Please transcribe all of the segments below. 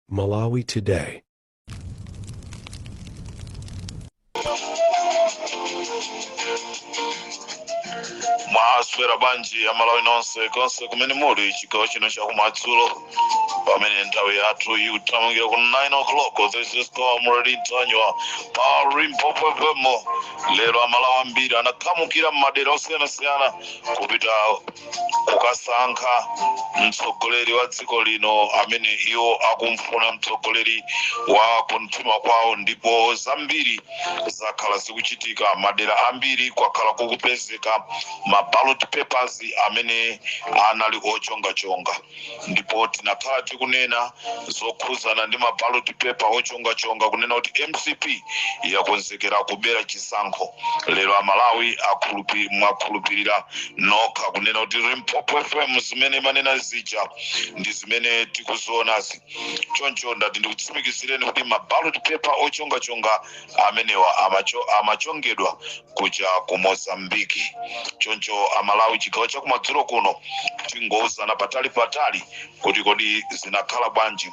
Malawi Today. Mwaswera bwanji Amalawi nonse konse kumene muli chigawo chino chakumadzulo, pamene nthawi yathu ikuthamangira ku 9 o'clock? This is Comrade Ntanyiwa pa Limpopo FM. Lero Amalawi ambiri anakhamukira m'madera osiyanasiyana kupita kukasankha mtsogoleri wa dziko lino amene iwo akumfuna, mtsogoleri wa kumtima kwawo. Ndipo zambiri zakhala zikuchitika madera ambiri, kwakhala kukupezeka ma ballot papers amene anali ochongachonga. Ndipo tinakhala tikunena zokhuzana ndi ma ballot paper ochongachonga, kunena kuti MCP yakonzekera kubera chisankho. Lero Amalawi mwakhulupirira nokha kunena kuti Limpopo FM zimene imanena zija ndi zimene tikuzionazi. Choncho ndati ndikutsimikizireni kuti ma ballot paper ochongachonga amenewa amachongedwa kuja ku Mozambiki. Choncho Amalawi, chigawo chakumadzulo kuno tingouzana patali patali kuti kodi zinakhala bwanji.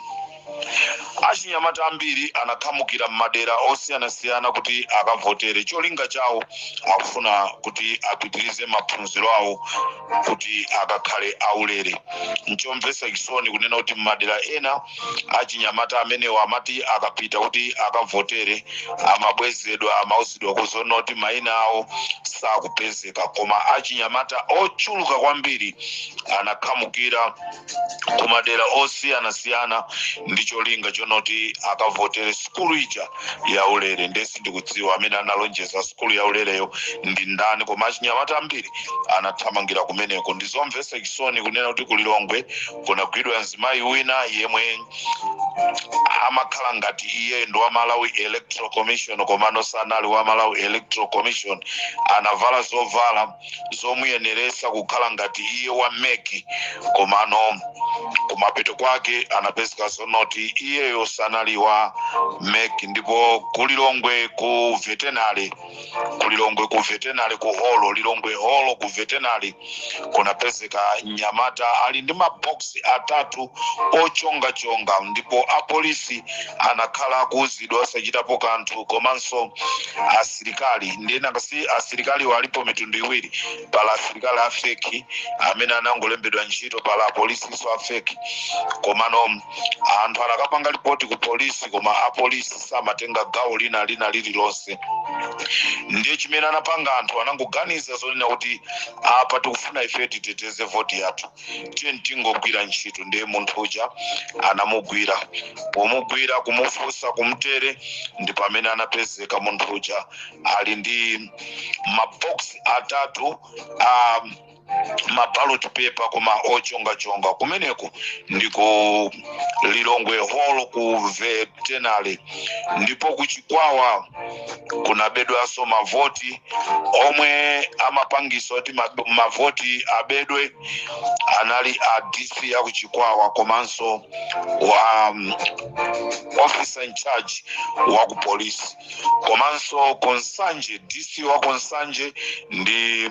Achinyamata ambiri anakhamukira m'madera osiyanasiyana kuti akavotere. Cholinga chawo akufuna kuti apitirize maphunziro awo kuti akakhale aulere. Nchomvetsa chisoni kunena kuti m'madera ena achinyamata amenewa amati akapita kuti akavotere amabwezedwa, amauzidwa kuzona kuti mayina awo sakupezeka. Koma achinyamata ochuluka kwambiri anakhamukira kumadera osiyanasiyana ndi cholinga chonoti akavotere sukulu ija yaulere. Nde sindikudziwa amene analonjeza sukulu yaulereyo ndi ndani, koma achinyamata ambiri anathamangira kumeneko. Ndizomvetsa chisoni kunena kuti kuLilongwe kunagwidwa mzimayi wina yemwe amakhala ngati iye ndi wa Malawi Electoral Commission, komano sanali wa Malawi Electoral Commission. Anavala zovala zomuyeneresa kukhala ngati iye wa MEC, komano kumapeto kwake anapezeka zonoti iyeyo sanali wa MEC. Ndipo kuLilongwe ku Veterinary, kuLilongwe ku Veterinary, ku holo, Lilongwe holo ku Veterinary, kunapezeka mnyamata ali ndi maboksi atatu ochongachonga, ndipo apolisi anakhala akuuzidwa osachitapo kanthu, komanso asilikali. Ndena kasi asilikaliwo alipo mitundu iwiri: pala asilikali a fake amene anangolembedwa ntchito, pala apolisiso a fake. Komano anthu anakapanga ripoti ku polisi, koma apolisi samatenga gawo lina lina lililonse. Ndiye chimene anapanga anthu, anangoganiza zonena kuti apa tikufuna ife titeteze voti yathu, tiye tingogwira ntchito. Ndiye munthu uja anamugwira. Pomugwira, kumufunsa kumtere, ndi pamene anapezeka munthu uja ali ndi maboksi atatu a ma ballot paper, koma ochongachonga. Kumeneko ndi ku Lilongwe hall ku Veterinary. Ndipo kuChikwawa kunabedwanso mavoti. Omwe amapangisa kuti mavoti abedwe anali a DC akuChikwawa komanso wa officer in charge wa ku polisi. Komanso kuNsanje, DC wa kuNsanje ndi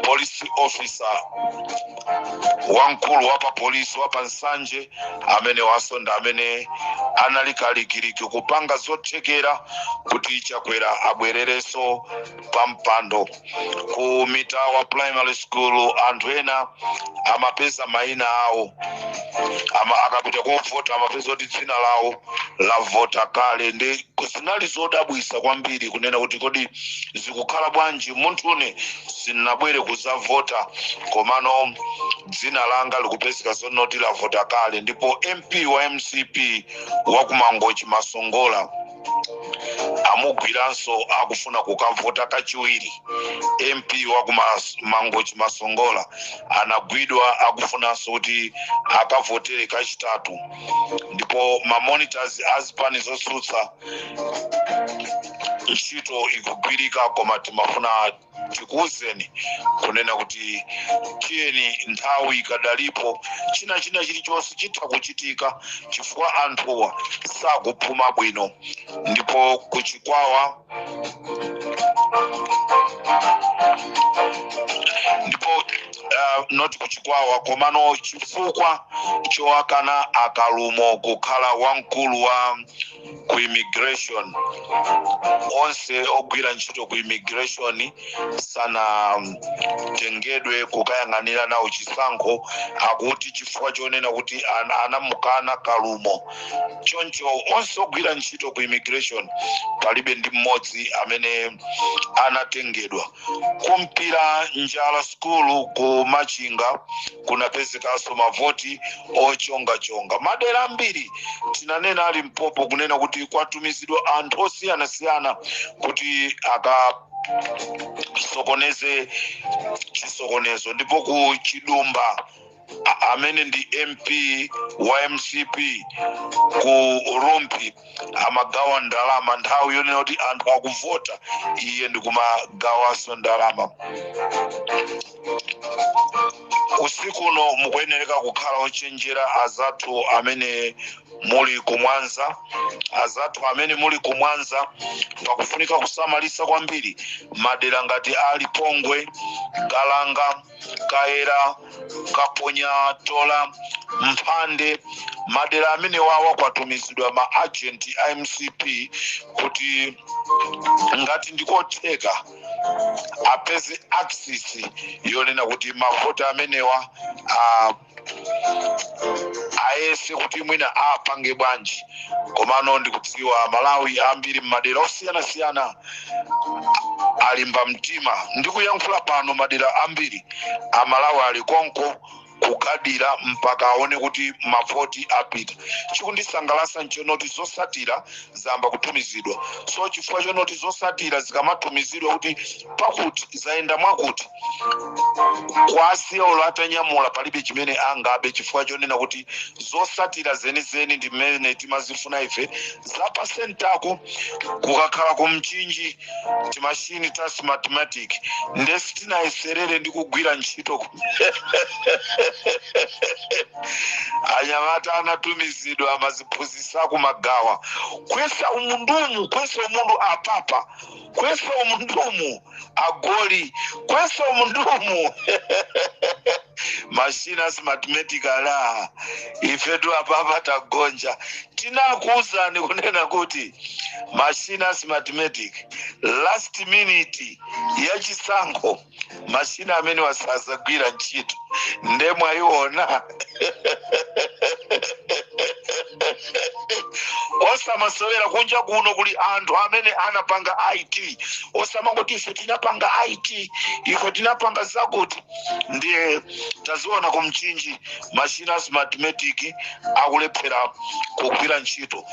police officer wamkulu wa pa polisi wa pa Nsanje, amene wasonda amene anali kalikiliki kupanga zothekera kuti Chakwera abwererenso pa mpando. Ku Mitawa Primary School anthu ena amapeza mayina awo akapita kovota amapeza kuti dzina lawo lavota kale. Ndi zinali zodabwisa kwambiri kunena kuti kodi zikukhala bwanji, munthune sinnabwere kuzavota, komano dzina langa likupezeka zonoti lavota kale. Ndipo MP wa MCP wa kuMangochi, Masongola, amugwiranso akufuna kukavota kachiwiri. MP wa kuMangochi, Masongola, anagwidwa akufunanso kuti akavotere kachitatu. Ndipo ma monitors azipani zotsutsa, ntchito ikugwirika, koma timafuna tikuwuzeni kunena kuti tiyeni, nthawi ikadalipo, china chilichonse chitha kuchitika chifukwa anthuwa sakuphuma bwino. Ndipo kuChikwawa, ndipo Not kuchikwawa, komano chifukwa chowakana akalumo kukhala wamkulu wa ku immigration, onse ogwira ntchito ku immigration sanatengedwe kukayang'anira nawo chisankho, akuti chifukwa chonena kuti anamukana Kalumo. Choncho onse ogwira ntchito ku immigration palibe ndi mmodzi amene anatengedwa. Kumpira njala skulu ku Machinga kunapezekanso mavoti ochongachonga. Madera ambiri tinanena ali mpopo kunena kuti kwatumizidwa anthu osiyanasiyana kuti akasokoneze chisokonezo. Ndipo ku Chidumba, amene ndi MP wa MCP ku Rumphi, amagawa ndalama nthawi yonena kuti anthu akuvota, iye ndikumagawanso ndalama. Usiku uno mukuyenereka kukhala ochenjera, azathu amene muli kumwanza. Azathu amene muli kumwanza, pakufunika kusamalisa kwambiri madera ngati ali Pongwe, Kalanga, Kaera, Kaponya, Tola, Mphande. Madera amene wawa kwatumizidwa ma agent a MCP kuti ngati ndikotheka apeze access yonena kuti mavoti amenewa ayese kuti mwina apange bwanji. Komano ndikudziwa Malawi ambiri m'madera osiyanasiyana alimba mtima. Ndikuyankhula pano, madera ambiri Amalawi ali konko kugadira mpaka aone kuti mavoti apita. Chikundisangalasa nchonoti zosatira zamba kutumizidwa. So chifukwa chonoti zosatira zikamatumizidwa kuti pakuti zayenda mwakuti, kwasiya olo atanyamula palibe chimene angabe, chifukwa chonena kuti zosatira zenizeni ndi mmene timazifuna ife za centre ko. Kukakhala ku Mchinji, timashini ta Smartmatic ndesi tinayeserere ndi kugwira ntchito. Anyamata anatumizidwa amaziphunzitsa kumagawa kwesa umundumu, kwesa umundu apapa, kwesa umundumu agoli, kwesa umundumu. Mashina a Smartmatic ala ifetu apapa tagonja. Tinakuwuzani kunena kuti mashina a Smartmatic last minute yachisankho mashina amene wasazagwira ntchito, ndemwayiona. Osamasewera, kunja kuno kuli anthu amene anapanga IT. Osamangoti ife tinapanga IT, ife tinapanga zakuti. Ndiye taziona ku Mchinji mashina a Smartmatic akulephera kugwira ntchito.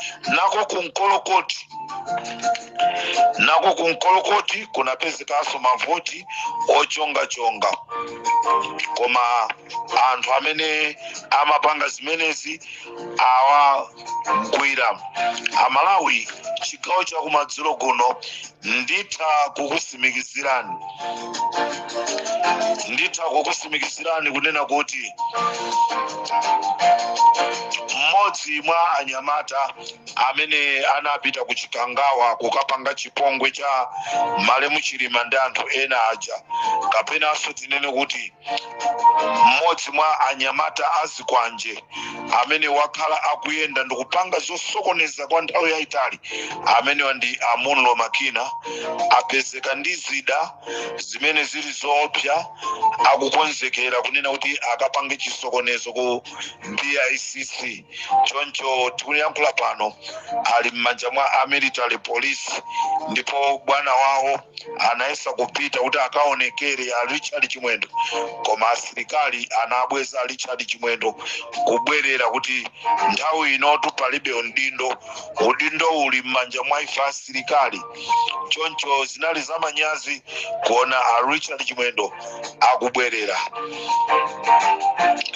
Nako kunkolokoti kunapezekanso mavoti ochongachonga, koma anthu amene amapanga zimenezi awagwira. Amalawi, chigawo chakumadzulo kuno nditha kukusimikizirani kunena kuti mmodzi mwa anyamata amene anapita ku Chikangawa kukapanga chipongwe cha malemu Chilima ndi anthu ena aja, kapenanso tinene kuti mmodzi mwa anyamata azikwanje amene wakhala akuyenda ndikupanga zosokoneza kwa nthawi yayitali, amenewa ndi Amunlo Makina, apezeka ndi zida zimene zili zoopsa, akukonzekera kunena kuti akapange chisokonezo ku BICC. Choncho tikuyankhula pano ali m'manja mwa a military police, ndipo bwana wawo anayesa kupita kuti akaonekere, a Richard Chimwendo, koma asilikali anabweza Richard Chimwendo kubwerera kuti nthawi inotu palibe udindo, udindo uli m'manja mwa ife asilikali. Choncho zinali zamanyazi kuona a Richard Chimwendo akubwerera.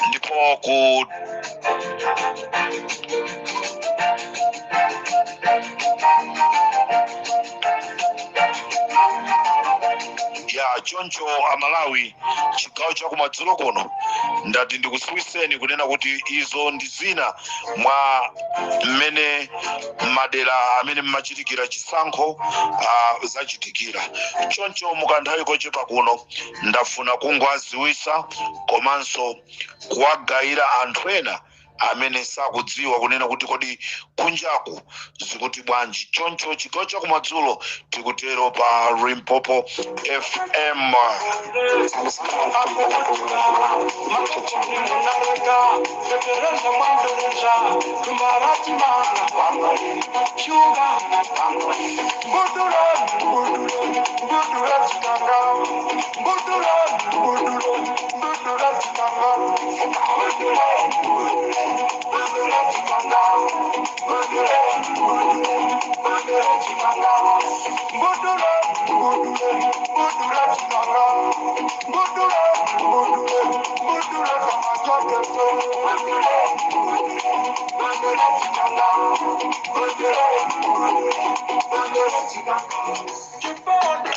Ndipo ku ya Choncho Amalawi, chigawo chakumadzulo kuno ndati ndikudziwitseni kunena kuti izo ndi zina mwa mmene madera amene mmachitikira chisankho zachitikira. Choncho mukanthawi kochepa kuno ndafuna kungowadziwitsa komanso kuwagayira anthu ena amene sakudziwa kunena kuti kodi kunjaku zikuti bwanji. Choncho chigawo chakumadzulo tikutero pa Limpopo FM. Subscribe to Limpopo Malawi YouTube channel.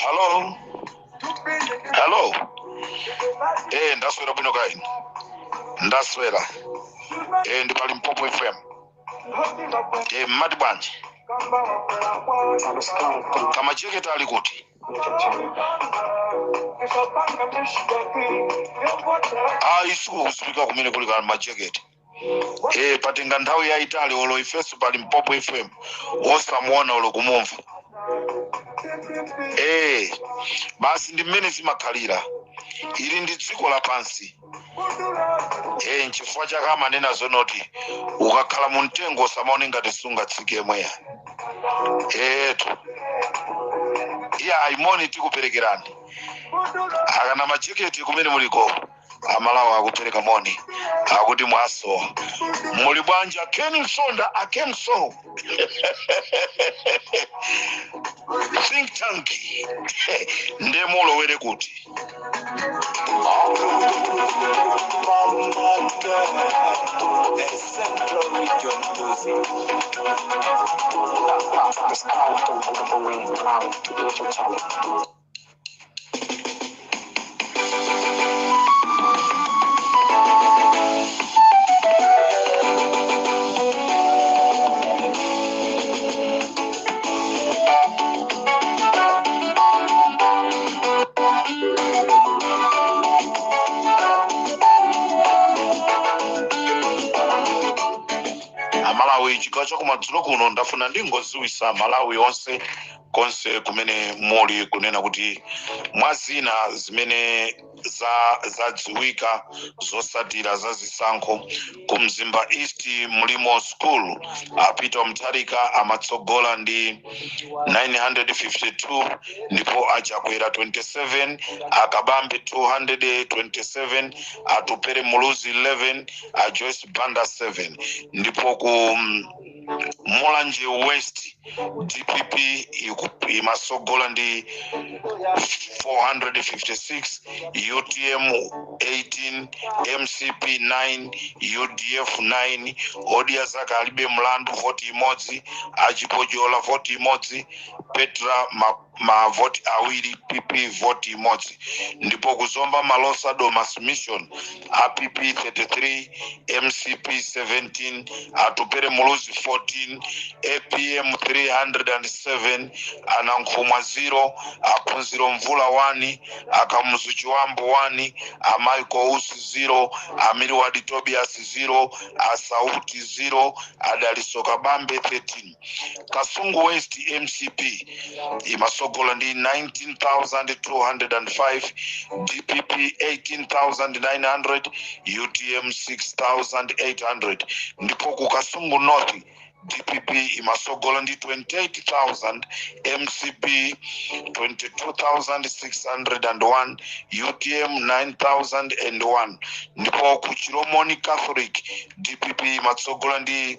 Hello, hello. Ndaswera bwino kaini, ndaswera. Ndi pa Limpopo FM. Mmati bwanji? Subscribe to Kamacheketa ali kuti? YouTube channel. Ayi, sikukudziwika kumene kuli Kamacheketa. Patenga nthawi yayitali olo ifenso pa Limpopo FM osamuona olo kumumva. Basi, ndi mmene zimakhalira, ili ndi dziko lapansi. Nchifukwa chake amanena zonoti ukakhala mu mtengo usamaone ngati sungatsike mweya. Etu, iya, ayimoni tikuperekerani akana macheketi kumene muliko. Amalawi akupereka moni, akuti mwasowa, muli bwanji? Akeni Msonda, akenso think tank, ndiye mulowere kuti? Central Region Music. Subscribe to Limpopo Malawi YouTube channel. Amalawi, chigawo chakumadzulo kuno ndafuna ndingodziwitsa Malawi onse konse kumene muli kunena kuti mwa zina zimene zadziwika zotsatira za zisankho ku Mzimba East Mulimo School, a Peter Mutharika amatsogola ndi 952, ndipo Achakwera 27, Akabambe 227, Atupere Muluzi 11, a Joyce Banda 7. Ndipo ku Mulanje West, DPP imasogola ndi 456, UTM 18, MCP 9, UDF 9, Odya Zake Alibe Mlandu voti imodzi, Achipojola voti imodzi, Petra mavoti awiri, PP voti imodzi. Ndipo kuzomba Malosa Domas Mission, APP 33, MCP 17, Atupere Muluzi 14, APM 307, Anankhumwa 0, Aphunziro Mvula 1, Akamuzu Chiwambo 1, Amichael Usi 0, Amiriwadi Tobias 0, Asauti 0, Adaliso Kabambe 13. Kasungu West, MCP imasogola ndi 19,205, DPP 18,900, UTM 6800. Ndipo ku Kasungu North, DPP imasogola ndi 28,000, MCP 22,601, UTM 9001. Ndipo ku Chilomoni Catholic, DPP imatsogola ndi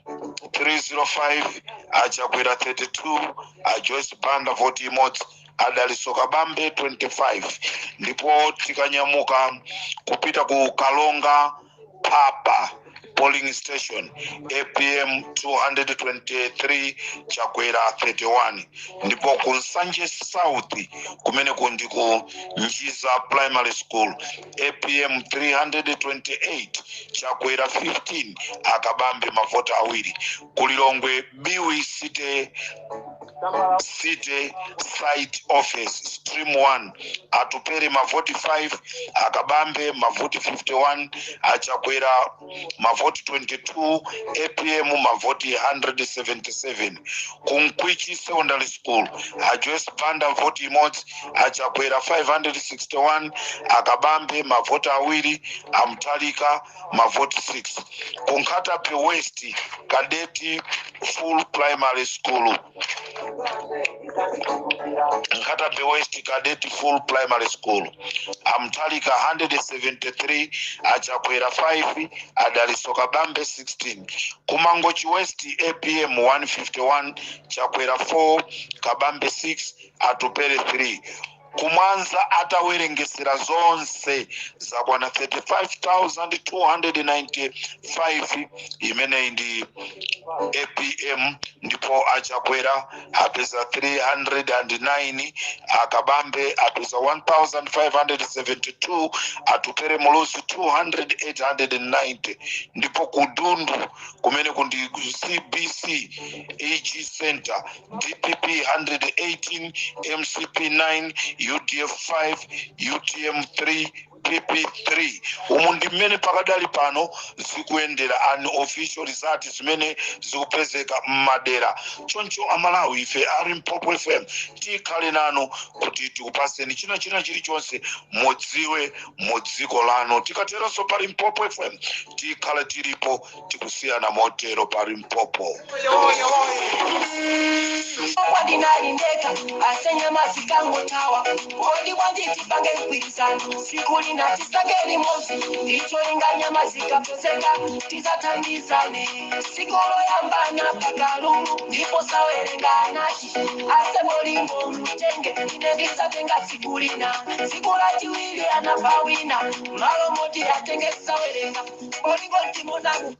305, Achakwera 32, a Joyce Banda voti imodzi, Adaliso Kabambe 25. Ndipo tikanyamuka kupita ku Kalonga Papa Police Polling station, APM 223, Chakwera 31. Ndipo ku Nsanje South, kumene kundi ku Njiza Primary School, APM 328, Chakwera 15, Akabambe mavoti awiri. Kulilongwe Biwi City Site Office, Stream 1, Atupere mavoti 5, Akabambe mavoti 51, Achakwera mavoti 22, APM mavoti 177. Kunkwichi Secondary School, Ajoyce Banda voti imodzi, Achakwera 561, Akabambe mavoti awiri, Amtalika mavoti 6. Ku Nkhata Bay West, Cadet Full Primary School, Nkhata Bay West Cadet Full Primary School, Amtalika 173, Achakwera 5, Adaliso Kabambe 16. Kumangochi West, APM 151, Chakwera 4, Kabambe 6, Atupere 3. Kumwanza, atawerengesera zonse zakwana 35,295, imeneyi ndi APM. Ndipo Achakwera apeza 309, Akabambe apeza 1572, Atupere Muluzi 200,890. Ndipo Kudundu, kumene kundi CBC AG Center, DPP 118, MCP 9, UDF 5, UTM 3, PP3. Umu ndi mmene pakadali pano zikuyendera, unofficial result zimene zikupezeka m'madera. Choncho Amalawi, ife a Limpopo FM tikhale nanu kuti tikupaseni china china chilichonse mudziwe mu dziko lanu. Tikateronso pa Limpopo FM tikhale tilipo. Tikusiyana motero pa Limpopo. Kwadinalindeka asenyama zikangotawa kodi bwanji tipange mgwirizano siku lina tisange limodzi ndicholinga nyama zikapezeka tizathandizane. Siku loyambana pakalulu ndipo sawerenga anati ase bolingo mtenge ine ndisatenga tsiku lina. Tsiku lachiwiri anapha wina malo moti atenge sawerenga bolingo ndimonaku.